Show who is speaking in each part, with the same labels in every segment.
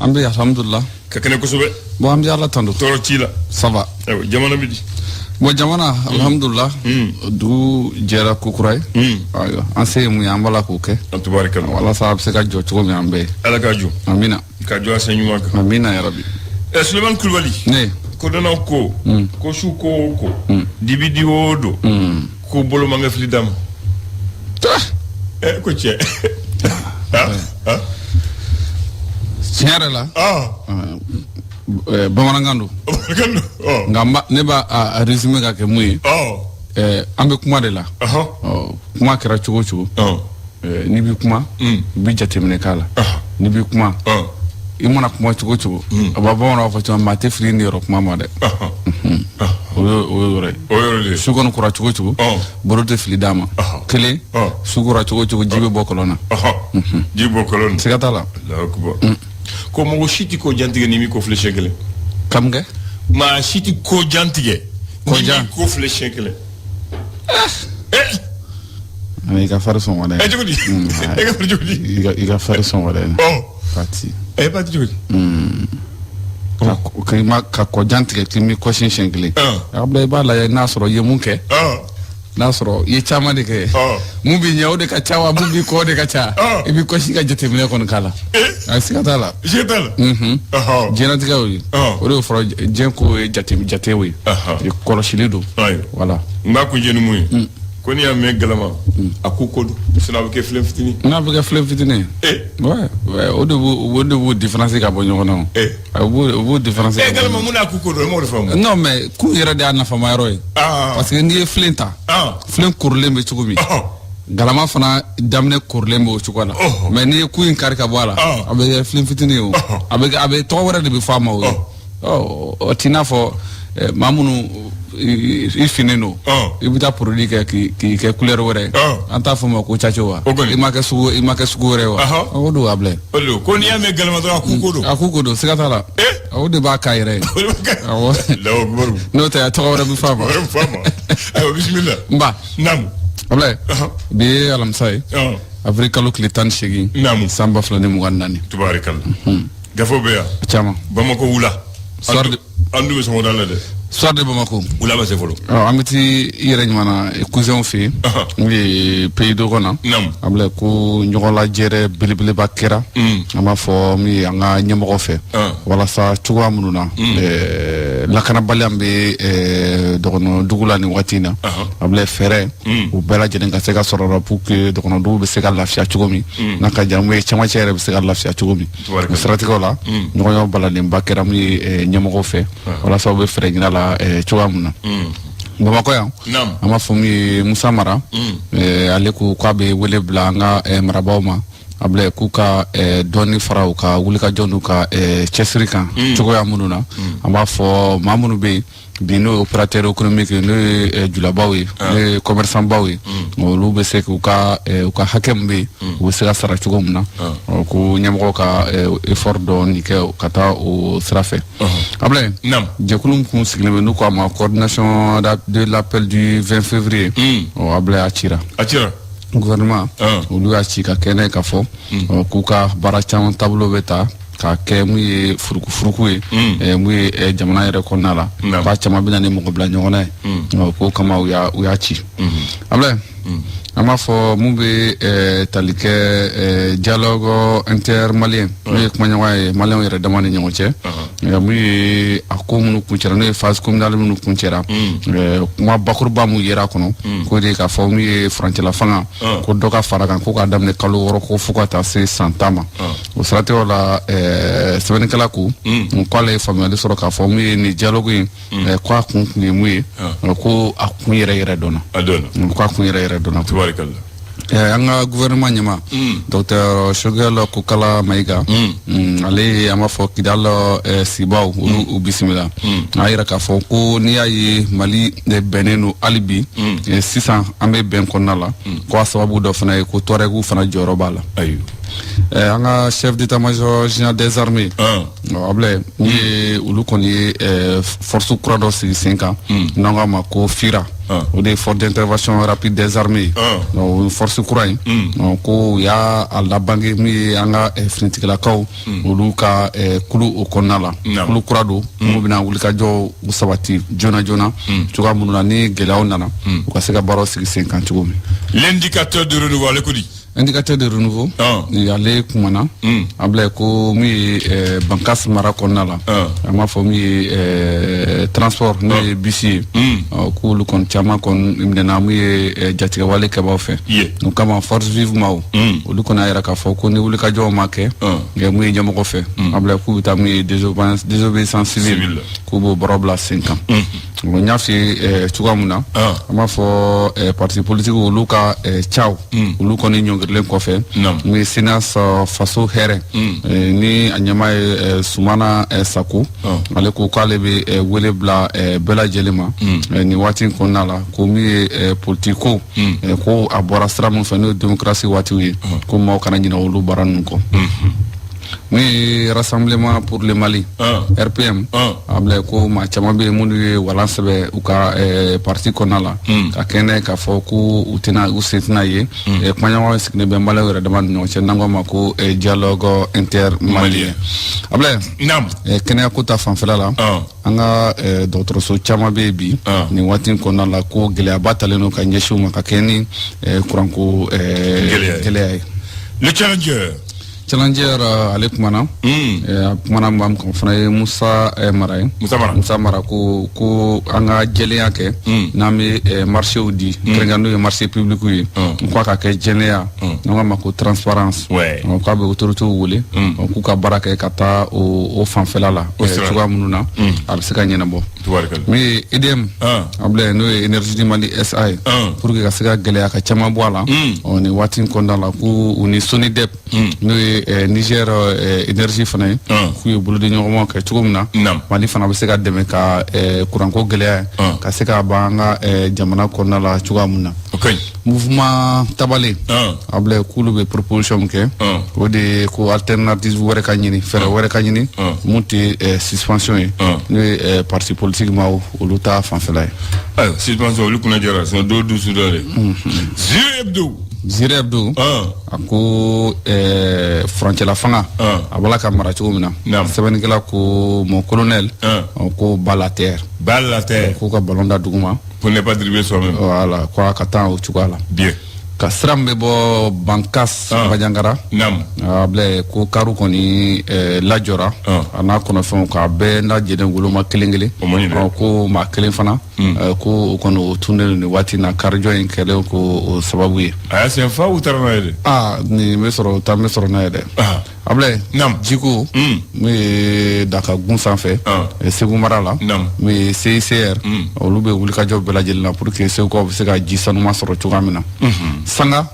Speaker 1: An bɛ alhamdulila.
Speaker 2: Ka kɛnɛ kosɛbɛ.
Speaker 1: Bon, an bɛ Ala tando.
Speaker 2: Tɔɔrɔ t'i la.
Speaker 1: Ça va.
Speaker 2: Ayiwa, jamana bɛ di?
Speaker 1: Bon, jamana, alhamdulila. Dugu jɛra kokura ye. Ayiwa, an se ye mun ye, an b'a la k'o kɛ.
Speaker 2: An tubaarikala.
Speaker 1: Walasa a bɛ se ka jɔ cogo min, an bɛɛ ye.
Speaker 2: Ala k'a jɔ.
Speaker 1: Amina.
Speaker 2: Ka jɔ a sen ɲuman kan.
Speaker 1: Amina yarabi.
Speaker 2: Ɛ, Sulemani Kulubali.
Speaker 1: Ne.
Speaker 2: Kodɔnnaw ko ko su ko o ko, dibi di o don, ko bolo man ka fili d'a ma. Ɛ, ko cɛ, ah ah.
Speaker 1: Tiɲɛ yɛrɛ la, bamanankan don.
Speaker 2: Bamanankan don ɔ.
Speaker 1: Nka ne b'a a résumé ka kɛ mun ye? An bɛ kuma de la. Ɔ, kuma kɛra cogo o cogo, n'i bɛ kuma, i bɛ jateminɛ k'a la. N'i bɛ kuma, i mana kuma cogo o cogo, a b'a bamananw b'a fɔ cogo min, maa tɛ fili ni yɔrɔ kuma ma dɛ. O ye yɔrɔ ye.
Speaker 2: O yɔrɔ de ye.
Speaker 1: Su kɔni kora cogo o cogo, bolo tɛ fili d'a ma. Kelen, su kora cogo o cogo, ji bɛ bɔ kɔlɔn na.
Speaker 2: Ji bɔ kɔlɔn na.
Speaker 1: Siga t'a la.
Speaker 2: Allahu akbar. Ko mɔgɔ si ti ko jan tigɛ n'i m'i kɔ filɛ siɲɛ kelen.
Speaker 1: Kam kɛ.
Speaker 2: Maa si ti ko jan tigɛ
Speaker 1: Ko
Speaker 2: n'i
Speaker 1: jan.
Speaker 2: m'i kɔ filɛ siɲɛ kelen.
Speaker 1: I ka fari sɔn dɛ.
Speaker 2: Ɛ, cogo di? E ka fari cogo di?
Speaker 1: I ka fari sɔn dɛ. Pati.
Speaker 2: Ɛ, pati cogo di?
Speaker 1: Ka i ma ka kɔjan tigɛ k'i m'i kɔsin siɲɛ kelen. A bila, i b'a lajɛ n'a sɔrɔ i ye mun kɛ. N'a sɔrɔ i ye caman de kɛ. Mun b'i ɲɛ, o de ka ca wa? Mun b'i kɔ, o de ka ca? I b'i kɔsi ka jateminɛ kɔni k'a la. A siga t'a la.
Speaker 2: Siga t'a la.
Speaker 1: Diɲɛlatigɛ y'o ye. O de fɔra, diɲɛ ko ye jate jatew ye. Kɔlɔsili don. Voilà.
Speaker 2: N b'a kuncɛ ni mun ye? Ko n'i y'a mɛn galama, a ko ko don, sinon a bɛ kɛ filen fitinin.
Speaker 1: N'a bɛ kɛ filen fitinin ye. Ouais, o de b'u différencier ka bɔ ɲɔgɔn na o. O b'u différencier
Speaker 2: E
Speaker 1: ka bɔ
Speaker 2: galama, mun n'a ko ko don? E m'o de faamu.
Speaker 1: Non, mais kun yɛrɛ de y'a nafama yɔrɔ ye. Parce que n'i ye filen ta, filen korilen bɛ cogo min, galama fana daminɛ korilen bɛ o cogo la. Mais n'i ye kun in kari ka bɔ a la, a bɛ kɛ filen fitinin ye o. A bɛ tɔgɔ wɛrɛ de bɛ fɔ a ma o ye. Ɔ, o t'i n'a fɔ maa minnu i finnen don, i bɛ taa produit kɛ k'i kɛ couleur wɛrɛ ye. An t'a fɔ o ma ko caco wa?
Speaker 2: O kɔni.
Speaker 1: I ma kɛ sugu wɛrɛ ye wa? O don a bila.
Speaker 2: O de don, ko n'i y'a mɛn galama dɔrɔn, a ko ko don.
Speaker 1: A ko ko don, siga t'a la. O de b'a k'a yɛrɛ ye.
Speaker 2: O de b'a kɛ.
Speaker 1: Awɔ.
Speaker 2: Allahu akbar.
Speaker 1: N'o tɛ, a tɔgɔ wɛrɛ bɛ fɔ a ma.
Speaker 2: Wɛrɛ bɛ fɔ a ma. Ayiwa, bisimila.
Speaker 1: N ba.
Speaker 2: Naamu.
Speaker 1: Abulaye. Bi ye alamisa ye. Avril kalo tile 18. San 2024.
Speaker 2: Tubaarikala. Gafew bɛ yan.
Speaker 1: Caman.
Speaker 2: Bamakɔ wula.
Speaker 1: Soir de
Speaker 2: An dun bɛ sɔgɔmada la dɛ.
Speaker 1: Soir de Bamako.
Speaker 2: Wula ma se fɔlɔ.
Speaker 1: Ɔ, an bɛ t'i i yɛrɛ ɲuman na cousin fɛ yen. N'u ye pays dogon na. Abulaye, ko ɲɔgɔn lajɛrɛ belebeleba kɛra. An b'a fɔ min ye an ka ɲɛmɔgɔ fɛ. Walasa cogoya minnu na, lakanabaliya min bɛ dɔgɔnɔ dugu la nin waati in na. Abulaye, fɛɛrɛ u bɛɛ lajɛlen ka se ka sɔrɔ la pour que dɔgɔnɔ dugu bɛ se ka lafiya cogo min. N'a ka jan, mun ye cɛmancɛ yɛrɛ bɛ se ka lafiya cogo min. O siratigɛw la, ɲɔgɔnyɔ balanenba kɛra min ye ɲɛmɔgɔw fɛ. Walasa u bɛ fɛɛrɛ ɲini a la cogoya min na. Bamakɔ yan, an b'a fɔ min ye Musa Mara, ale ko k'a bɛ wele bila an ka marabaaw ma. Abulaye, k'u ka dɔɔni fara u ka wulikajɔ n'u ka cɛsiri kan cogoya minnu na. An b'a fɔ maa minnu bɛ yen bi, n'o ye opérateur économique ye, n'o ye julabaw ye, n'o ye commerçant baw ye, olu bɛ se k'u ka u ka hakɛ min bɛ yen, u bɛ se ka sara cogo min na. Ɔ, ko ɲɛmɔgɔw ka effort dɔɔni kɛ ka taa o sira fɛ. Abulaye, jɛkulu min kun sigilen bɛ, n'u k'a ma coordination de l'appel du 20 février, ɔ, Abulaye, a cira.
Speaker 2: A cira.
Speaker 1: Gouvernement, olu y'a ci ka kɛ n'a ye ka fɔ, ɔ, k'u ka baara caman taabolo bɛ ta k'a kɛ mun ye furukufuruku ye, mun ye jamana yɛrɛ kɔnɔna la, k'a caman bɛ na ni mɔgɔ bila ɲɔgɔn na ye. Ɔ, k'o kama u y'a ci. Abulaye, an b'a fɔ mun bɛ tali kɛ dialogue intermalien, n'o ye kumaɲɔgɔnya ye maliyɛnw yɛrɛ dama ni ɲɔgɔn cɛ, mun ye a ko minnu kuncɛra, n'o ye phase communale minnu kuncɛra, kuma bakuruba mun yera a kɔnɔ, k'o de ye k'a fɔ mun ye furancɛla fanga, ko dɔ ka fara kan, ko k'a daminɛ kalo 6, ko fo ka taa se san 10 ma. O siratigɛw la, sɛbɛnnikɛla ko k'ale ye faamuyali sɔrɔ k'a fɔ mun ye nin dialogue in, ko a kun kun ye mun ye, ko a kun yɛrɛ yɛrɛ dɔnna.
Speaker 2: A dɔnna.
Speaker 1: Ko a kun yɛrɛ yɛrɛ dɔnna.
Speaker 2: Tubaarikala.
Speaker 1: An ka gouvernement ɲɛma, docteur Choguel Kokala Maïga, ale ye, an b'a fɔ Kidal sibaw, olu u bisimila. A yira k'a fɔ ko n'i y'a ye Mali bɛnnen don hali bi, sisan an bɛ bɛn kɔnɔna la, ko a sababu dɔ fana ye ko Touareg fana jɔyɔrɔ b'a la. An ka chef d'état-major général des armées, ɔ, Abulaye, min ye olu kɔni ye force kura dɔ sigi sen kan, n'an k'a ma ko FIRA. O de ye force d'intervention rapide des armées ye. O ye force kura ye. Ko u y'a labange min ye an ka finitigilakaw olu ka kulu o kɔnɔna la, kulu kura don minnu bɛna wulikajɔw sabati joona joona cogoya minnu na, ni gɛlɛyaw nana, u ka se ka baaraw sigi sen kan cogo min.
Speaker 2: L'indicateur de renouveau, ale ko di?
Speaker 1: Indicateur de renouveau, ale kumana, Ablaye, ko min ye Bankas mara kɔnɔna la, an b'a fɔ min ye transport, n'o ye bisi ye, k'olu kɔni caman kɔni minɛna min ye jatigɛwale kɛbaw fɛ. O kama, force vive maaw olu kɔni y'a yira k'a fɔ ko ni wulikajɔw ma kɛ mun ye ɲɛmɔgɔ fɛ, Ablaye, k'u bɛ taa mun ye désobéissance civile, k'u b'o baaraw bila sen kan. N y'a f'i ye cogoya min na, an b'a fɔ parti politique olu ka caw olu kɔni ɲɔngirilen kɔfɛ, mun ye CNAS faso hɛrɛ ni a ɲɛmaa ye Sumana Sako, ale ko k'ale bɛ wele bila bɛɛ lajɛlen ma nin waati in kɔnɔna la, ko min ye politique ko, ko a bɔra sira min fɛ, n'o ye démocratie waatiw ye, ko maaw kana ɲinɛ olu baara ninnu kɔ. Mun ye Rassemblement pour le Mali, RPM, Ablaye, ko maa caman bɛ yen minnu ye walan sɛbɛ u ka parti kɔnɔna la ka kɛnɛ k'a fɔ ko u tɛna, u sen tɛna ye kumaɲɔgɔn sigilen bɛ Maliyɛnw yɛrɛ dama ni ɲɔgɔn cɛ, n'an ko a ma ko dialogue intermalien. Ablaye, kɛnɛya ko ta fanfɛla la, an ka dɔgɔtɔrɔso caman bɛ yen bi nin waati in kɔnɔna la, ko gɛlɛyaba talen don ka ɲɛsin u ma ka kɛ ni kuranko gɛlɛya ye.
Speaker 2: Le Challenger.
Speaker 1: Challenger, ale kumana, a kumana maa min kan, o fana ye Musa Mara ye.
Speaker 2: Musa Mara.
Speaker 1: Musa Mara ko an ka jɛlenya kɛ n'an bɛ marchéw di, kɛrɛnkɛrɛn n'o ye marché public ye, ko a ka kɛ jɛlenya, n'an k'a ma ko transparence. K'a bɛ autorités wele k'u ka baara kɛ ka taa o fanfɛla la cogoya minnu na a bɛ se ka ɲɛnabɔ. Min ye EDM, Ablaye, n'o ye Énergie du Mali SA ye, pour que ka se ka gɛlɛya ka caman bɔ a la nin waati in kɔnɔna la, ko u ni SONIDEP, n'o ye Niger énergie fana ye, k'u ye bolodiɲɔgɔnmaw kɛ cogo min na, Mali fana bɛ se ka dɛmɛ ka kuranko gɛlɛya ka se ka ban an ka jamana kɔnɔna la cogoya min na. Mouvement Tabale, Ablaye, k'olu bɛ proposition min kɛ, o de ye ko alternative wɛrɛ ka ɲini, fɛɛrɛ wɛrɛ ka ɲini mun tɛ suspension ye, n'o ye parti politique maaw olu ta fanfɛla ye.
Speaker 2: Ayiwa, suspension olu kunna jara, sinon dɔw dusu dɔ de. Zire Hebdo.
Speaker 1: Zire Hebdo, a ko furancɛla fanga a bɔla ka mara cogo min na, sɛbɛnnikɛla ko mon colonel, ko balle à terre.
Speaker 2: Balle à terre.
Speaker 1: K'u ka ballon da duguma.
Speaker 2: Pour ne pas dribbler soi-même.
Speaker 1: Voilà, ko a ka taa o cogoya la.
Speaker 2: Bien.
Speaker 1: Ka sira min bɛ bɔ Bankas Bandiagara, Ablaye, ko kariw kɔni lajɔra a n'a kɔnɔfɛnw k'a bɛɛ lajɛlen woloma kelen kelen, ko maa kelen fana ko o kɔni o tunnen don nin waati in na, karijɔ in kɛlen ko o sababu ye.
Speaker 2: A y'a sen fa u taara n'a ye dɛ.
Speaker 1: Aa, nin bɛ sɔrɔ, taa bɛ sɔrɔ n'a ye dɛ. Ablaye, jiko min ye Dakagun sanfɛ Segu mara la, min ye CICR, olu bɛ wulikajɔ bɛɛ lajɛlen na pour que segukaw bɛ se ka ji sanuma sɔrɔ cogoya min na. Sanga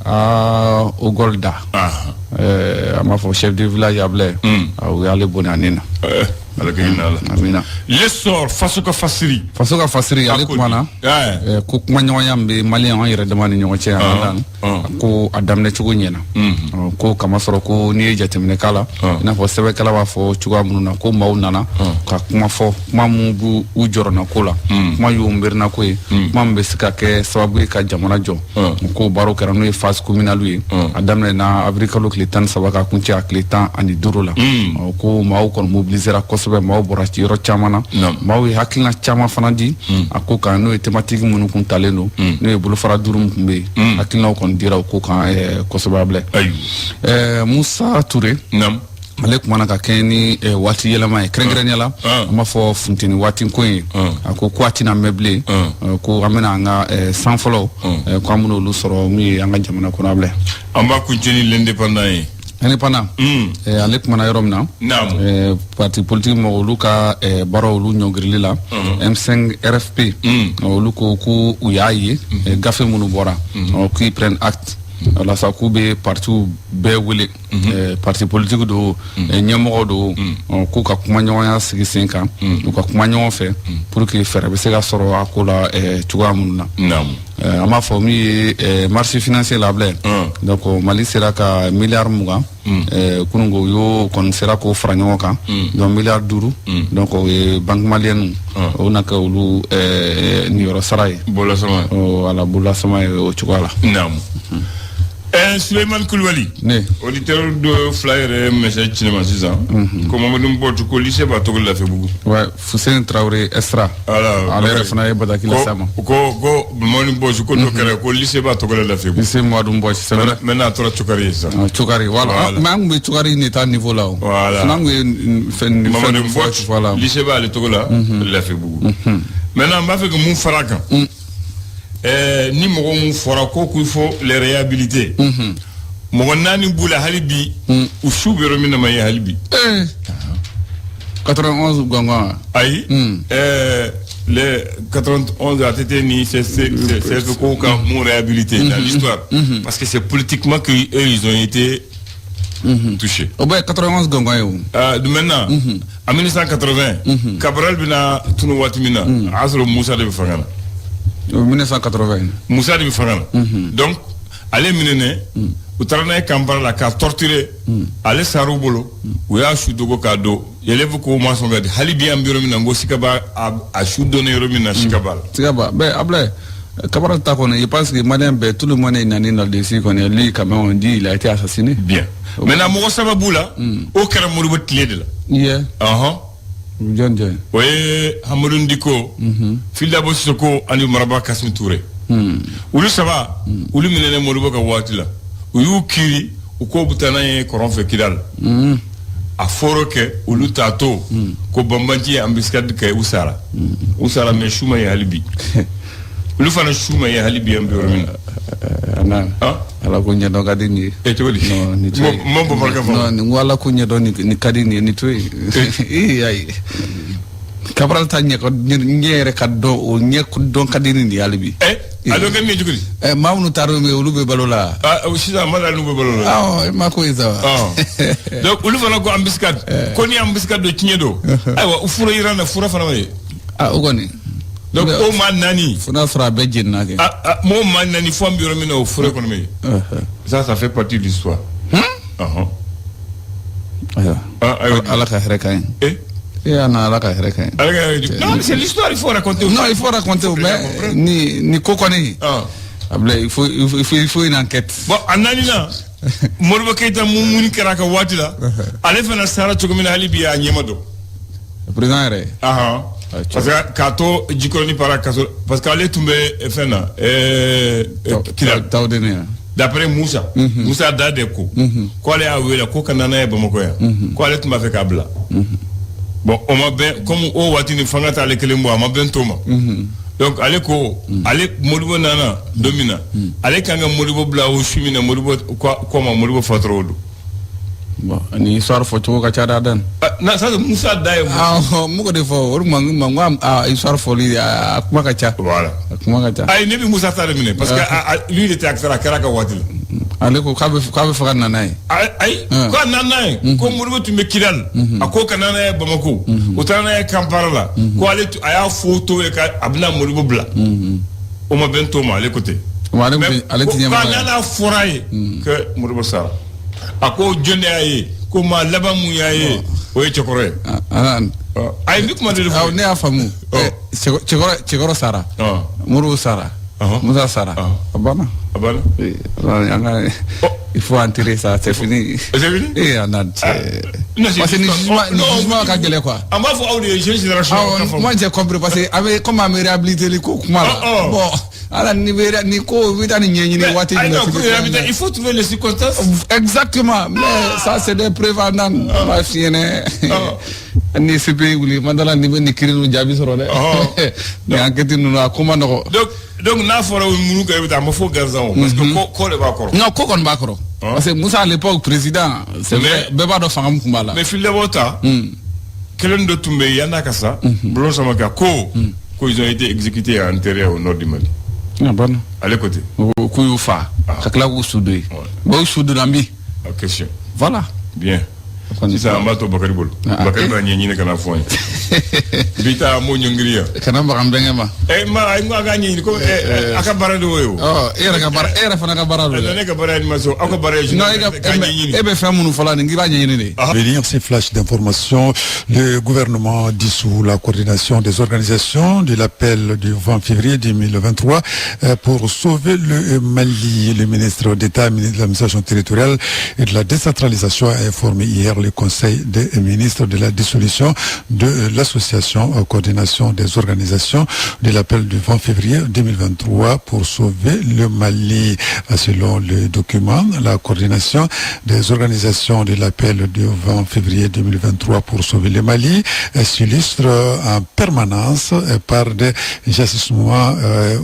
Speaker 1: aa o gɔli da, an b'a fɔ chef de village Ablaye, o y'ale bonya a ni na.
Speaker 2: Ala ka hinɛ a la.
Speaker 1: Amina.
Speaker 2: L'essor, faso ka fasiri.
Speaker 1: Faso ka fasiri, ale kumana ko kumaɲɔgɔnya min bɛ Maliyɛn an yɛrɛ dama ni ɲɔgɔn cɛ, an ko a daminɛ cogo ɲɛna, ko kamasɔrɔ ko n'i ye jateminɛ k'a la, i n'a fɔ sɛbɛnkɛla b'a fɔ cogoya minnu na, ko maaw nana ka kuma fɔ, kuma min b'u u jɔrɔna ko la, kuma y'u miirina ko ye, kuma min bɛ se ka kɛ sababu ye ka jamana jɔ. Ko baaraw kɛra, n'o ye phase communale ye, a daminɛna avril kalo tile 13 ka kuncɛ a tile 15 la, ko maaw kɔni mobilisera kosɛbɛ, maaw bɔra yɔrɔ caman na, maaw ye hakilina caman fana di a ko kan, n'o ye thématique minnu kun talen don, n'o ye bolofara duuru min tun bɛ yen, hakilinaw kɔni dira o ko kan kosɛbɛ. Ablaye, Musa Ture, ale kumana ka kɛɲɛ ni waati yɛlɛma ye, kɛrɛnkɛrɛnnenya la an b'a fɔ funteni waati ko in, a ko ko a tɛna mɛn bilen, ko an bɛna an ka san fɔlɔ, ko an bɛna olu sɔrɔ min ye an ka jamana kɔnɔ, Ablaye.
Speaker 2: An b'a kuncɛ ni L'Indépendant ye.
Speaker 1: Indépendant, ale kumana yɔrɔ min na, parti politique mɔgɔ olu ka baaraw olu ɲɔngirili la, M5 RFP olu ko ko u y'a ye gafe minnu bɔra, qu'ils prennent acte, walasa k'u bɛ partiw bɛɛ wele, parti politique don, ɲɛmɔgɔ don, k'u ka kumaɲɔgɔnya sigi sen kan, u ka kuma ɲɔgɔn fɛ pour que fɛɛrɛ bɛ se ka sɔrɔ a ko la cogoya minnu na. An b'a fɔ min ye marché financier la, Ablaye. Donc Mali sera ka miliyari 20 kununko, u y'o kɔni sera k'o fara ɲɔgɔn kan. Donc miliyari 5, donc o ye Banque malienne, o na kɛ olu niyɔrɔ sara ye.
Speaker 2: Bololasama.
Speaker 1: Voilà, bololasama ye o cogoya la.
Speaker 2: Naamu. Souleymane Coulibaly.
Speaker 1: Ne.
Speaker 2: Auditeur dɔ fila yɛrɛ message ci ne ma sisan. Ko Mamadou Mbɔtu, ko lycée b'a tɔgɔ Lafiyabugu.
Speaker 1: Ouais, Fuseni Traoré Extra.
Speaker 2: Voilà.
Speaker 1: Ale yɛrɛ fana ye bataki lase a ma.
Speaker 2: Ko Mamadou Mbɔtu, ko dɔ kɛra ko lycée b'a tɔgɔ la Lafiyabugu.
Speaker 1: Lycée Mamadou Mbɔtu, c'est vrai.
Speaker 2: Maintenant a tora Cokari ye sisan.
Speaker 1: Cokari, voilà. Mais an tun bɛ Cokari de ta niveau la o.
Speaker 2: Voilà.
Speaker 1: Sinon an tun ye fɛn
Speaker 2: Mamadou Mbɔtu,
Speaker 1: voilà.
Speaker 2: Lycée b'ale tɔgɔ la Lafiyabugu. Maintenant n b'a fɛ ka mun fara a kan? Ni mɔgɔ mun fɔra ko qu'il faut les réhabiliter. Mɔgɔ naani b'u la hali bi, u su bɛ yɔrɔ min na ma ye hali bi.
Speaker 1: 91 gɔngɔn.
Speaker 2: Ayi. Les 91 ATT ni c'est ko ka mun réhabiliter dans l'histoire, parce que c'est politiquement que eux ils ont été touchés.
Speaker 1: O bɛ 91 gɔngɔn ye o.
Speaker 2: Maintenant, en 1980, Cabral bɛna tunu waati min na, a y'a sɔrɔ Musa de bɛ fanga na.
Speaker 1: 1980.
Speaker 2: Musa de bɛ fanga na. Donc ale minɛnɛ, u taara n'a ye Kampala la k'a torturer. Ale sar'u bolo, u y'a su dogo k'a don. Élève ko ma sɔn ka di. Hali bi an bɛ yɔrɔ min na, n ko sika b'a a su dɔnnen yɔrɔ min na, sika b'a la.
Speaker 1: Sika b'a bɛɛ, Ablaye. Cabral ta kɔni, je pense que Malien bɛɛ, tout le monde est unanime là-dessus kɔni. Lui quand même, on dit il a été assassiné.
Speaker 2: Bien. Maintenant mɔgɔ saba b'u la, o kɛra Modibo tile de la.
Speaker 1: Yeah.
Speaker 2: Ɔhɔn.
Speaker 1: Jɔn jɔn?
Speaker 2: O ye Hamadu Diko, Fildabo Sissoko ani Maraba Kassim Touré. Olu saba, olu minɛnen Modibo ka waati la, u y'u kiiri, u k'o bɛ taa n'a ye kɔrɔn fɛ Kidal. A fɔra kɛ olu t'a to ko banbanci ye embuscade kɛ, u sara. U sara, mais su ma ye hali bi. Olu fana su ma ye hali bi an bɛ yɔrɔ min
Speaker 1: na.
Speaker 2: Na.
Speaker 1: Ala ko ɲɛdɔn ka di nin ye.
Speaker 2: E, cogo di?
Speaker 1: Non, nin to yen.
Speaker 2: N ma bamanankan fɔ.
Speaker 1: Non, nin ko ala ko ɲɛdɔn nin ka di nin ye, nin to yen. Ee, ayi. Cabral ta ɲɛ ɲɛ yɛrɛ ka dɔn, o ɲɛ dɔn ka di nin ye hali bi.
Speaker 2: A dɔn kɛ min ye cogo di?
Speaker 1: Maa minnu taara yen, olu bɛ balo la.
Speaker 2: Ah, sisan ma n'u bɛ balo la.
Speaker 1: Awɔ, e ma ko ye sa wa.
Speaker 2: Donc olu fana ko embuscade, ko ni embuscade don, tiɲɛ don. Ayiwa, u fura yira na, fura fana ma ye.
Speaker 1: Ah, o kɔni.
Speaker 2: Donc o maa naani.
Speaker 1: Fo n'a sɔrɔ a bɛɛ jenina kɛ.
Speaker 2: Ah, mɔgɔ maa naani, fo an bɛ yɔrɔ min na, o fura kɔni bɛ yen. Ça fait partie de l'histoire.
Speaker 1: Ayiwa.
Speaker 2: Ah, ayiwa.
Speaker 1: Ala ka hɛrɛ k'an ye.
Speaker 2: Eh?
Speaker 1: E y'a na, Ala ka hɛrɛ k'an ye.
Speaker 2: Ala ka hɛrɛ. Non, c'est l'histoire, il faut raconter.
Speaker 1: Non, il faut raconter, mais ni ko kɔni. Ablaye, il faut une enquête.
Speaker 2: Bon, a naani na, Modibo Keyita mun kɛra a ka waati la, ale fana sara cogo min na, hali bi a ɲɛ ma dɔn.
Speaker 1: Président yɛrɛ.
Speaker 2: Ahan. Parce que k'a to Jikɔrɔni para kaso, parce que ale tun bɛ fɛn na Kidal.
Speaker 1: Tawudeni yan.
Speaker 2: D'après Musa, Musa da de ko k'ale y'a wele ko ka na n'a ye Bamakɔ yan, ko ale tun b'a fɛ k'a bila. Bon, o ma bɛn, comme o waati ni fanga t'ale kelen bɔ, a ma bɛn to ma. Donc ale ko ale Modibo nana don min na, ale kan ka Modibo bila o su min na, Modibo ko ma Modibo fatura o don.
Speaker 1: Bon, ni histoire fɔ cogo ka ca dɛ, Adan.
Speaker 2: Na ça, Musa da ye.
Speaker 1: Ah, n b'o de fɔ o de ma, n ko a histoire fɔli a kuma ka ca.
Speaker 2: Voilà.
Speaker 1: A kuma ka ca.
Speaker 2: Ayi, ne bɛ Musa ta de minɛ, parce que lui il était acteur, a kɛra a ka waati la.
Speaker 1: Ale ko k'a bɛ fɛ ka na n'a ye.
Speaker 2: Ayi, ko a nana n'a ye, ko Modibo tun bɛ Kidal, a ko ka na n'a ye Bamako, u taara n'a ye Kampala la, ko ale a y'a fɔ to ye k'a bɛna Modibo bila. O ma bɛn to ma, ale ko ten.
Speaker 1: Ale ti ɲɛmɔgɔ ye.
Speaker 2: K'a nana fɔra ye que Modibo sara. A ko jɔn de y'a ye? Ko maa laban mun y'a ye, o ye cɛkɔrɔ ye. Ayi, n bɛ kuma de fɔ.
Speaker 1: Ne y'a faamu. Cɛkɔrɔ sara. Modibo sara. Musa sara. A banna.
Speaker 2: A banna.
Speaker 1: An ka, il faut enterrer ça, c'est fini.
Speaker 2: C'est fini.
Speaker 1: Eh, a na cɛ. Parce que ni jugement ka gɛlɛn quoi.
Speaker 2: An b'a fɔ aw de ye jeune génération.
Speaker 1: Awɔ, moi j'ai compris, parce que a bɛ comme an bɛ réhabiliter ko kuma la. Bon, ala ni bɛ ni ko bɛ taa ni ɲɛɲini waati
Speaker 2: min na. Il faut trouver les circonstances.
Speaker 1: Exactement, mais ça c'est des preuves en nan. N b'a f'i ɲɛnɛ. Ni CPI wuli mandala ni bɛ nin kiiri ninnu jaabi sɔrɔ dɛ. Nin enquête ninnu, a ko ma nɔgɔ.
Speaker 2: Donc n'a fɔra minnu ka i bɛ taa, a ma fɔ gansan o, parce que ko de b'a kɔrɔ.
Speaker 1: Non, ko kɔni b'a kɔrɔ. Parce que Musa à l'époque président, c'est vrai, bɛɛ b'a dɔn fanga min tun b'a la.
Speaker 2: Mais Filɛbɔ ta kelen dɔ tun bɛ yen yann'a ka sa, Bulon Samaka ko ils ont été exécutés et enterrés au nord du Mali.
Speaker 1: A banna.
Speaker 2: Ale ko ten.
Speaker 1: K'u y'u fa ka tila k'u su don yen. Bon, u su donna min?
Speaker 2: Question.
Speaker 1: Voilà.
Speaker 2: Bien. Sisan an b'a to Bakari bolo. Bakari b'a ɲɛɲini ka na fɔ an ye. Bi ta an b'o ɲɔngiri yan.
Speaker 1: Kana baga n bɛnkɛ ma.
Speaker 2: Ɛ ma a ko a k'a ɲɛɲini ko a ka baara de y'o ye o.
Speaker 1: Ɔ, e yɛrɛ ka baara, e yɛrɛ fana ka baara don dɛ.
Speaker 2: Ne ka baara ye animation, aw ka baara ye
Speaker 1: Non, e ka
Speaker 2: k'a ɲɛɲini.
Speaker 1: E bɛ fɛn minnu fɔla nin, k'i b'a ɲɛɲini de.
Speaker 3: Venir ces flashs d'informations, le gouvernement dissout la coordination des organisations de l'appel du 20 février 2023 pour sauver le Mali. Le ministre d'État, ministre de l'administration territoriale et de la décentralisation a informé hier le Conseil des ministres de la dissolution de l'association coordination des organisations de l'appel du 20 février 2023 pour sauver le Mali. Selon le document, la coordination des organisations de l'appel du 20 février 2023 pour sauver le Mali s'illustre en permanence par des agissements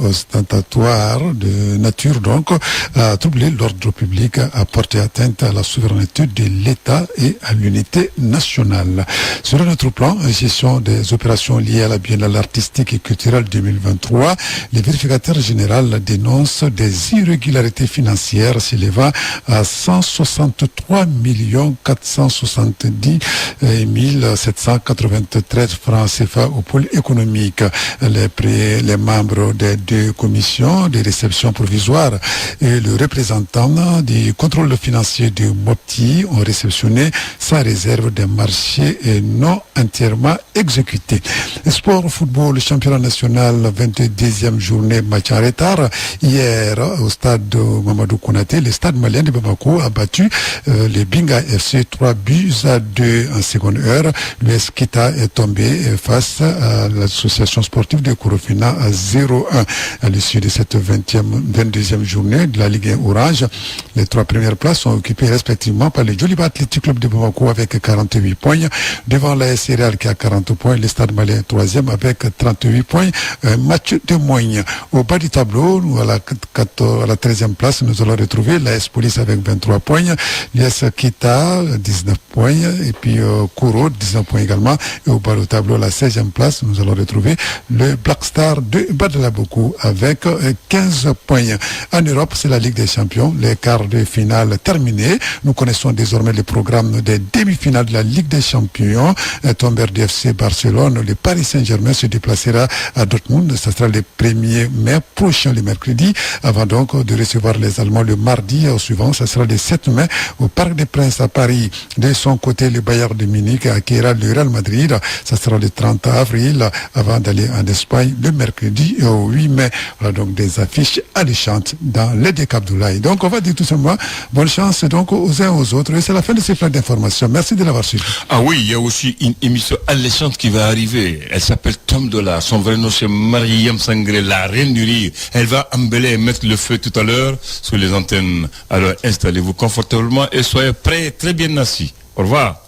Speaker 3: ostentatoires de nature donc à troubler l'ordre public, à porter atteinte à la souveraineté de l'État et à l'unité nationale. Sur notre plan, gestion des opérations liées à la Biennale artistique et culturelle 2023, les vérificateurs généraux dénoncent des irrégularités financières s'élevant à 163 470 793 francs CFA au pôle économique. Les membres des deux commissions de réception provisoire et le représentant du contrôle financier de Mopti ont réceptionné sans réserve des marchés non entièrement exécutés. Sport, football, championnat national, 22e journée, match en retard. Hier, au stade Mamadou Konaté, le Stade malien de Bamako a battu le Binga FC 3 buts à 2 en seconde heure. L'US Kita est tombé face à l'association sportive de Korofina à 0-1. À l'issue de cette 20e, 22e journée de la Ligue 1 Orange, les trois premières places sont occupées respectivement par le Djoliba Athletic Club de Bamako avec 48 points, devant la Real qui a 40 points, le Stade malien troisième avec 38 points, un match de moins. Au bas du tableau, nous, à la 13e place, nous allons retrouver la S Police avec 23 points, l'US Kita 19 points, et puis Kouro 19 points également. Et au bas du tableau, à la 16e place, nous allons retrouver le Black Star de Badalabougou avec 15 points. En Europe, c'est la Ligue des Champions, les quarts de finale terminés. Nous connaissons désormais le programme des demi-finales de la Ligue des Champions. Tombeur du FC Barcelone, le Paris Saint-Germain se déplacera à Dortmund. Ce sera le 1er mai prochain, le mercredi, avant donc de recevoir les Allemands le mardi suivant. Ce sera le 7 mai au Parc des Princes à Paris. De son côté, le Bayern de Munich accueillera le Real Madrid. Ce sera le 30 avril, avant d'aller en Espagne le mercredi 8 mai. Voilà donc des affiches alléchantes dans les Abdoulaye. Donc on va dire tout simplement bonne chance donc aux uns aux autres. Et c'est la fin de ces flashs d'informations. Merci de l'avoir suivi.
Speaker 2: Ah oui, il y a aussi une émission alléchante qui va arriver. Elle s'appelle Tom Dollar. Son vrai nom, c'est Mariam Sangré, la reine du rire. Elle va emballer et mettre le feu tout à l'heure sur les antennes. Alors installez-vous confortablement et soyez prêts, très bien assis. Au revoir.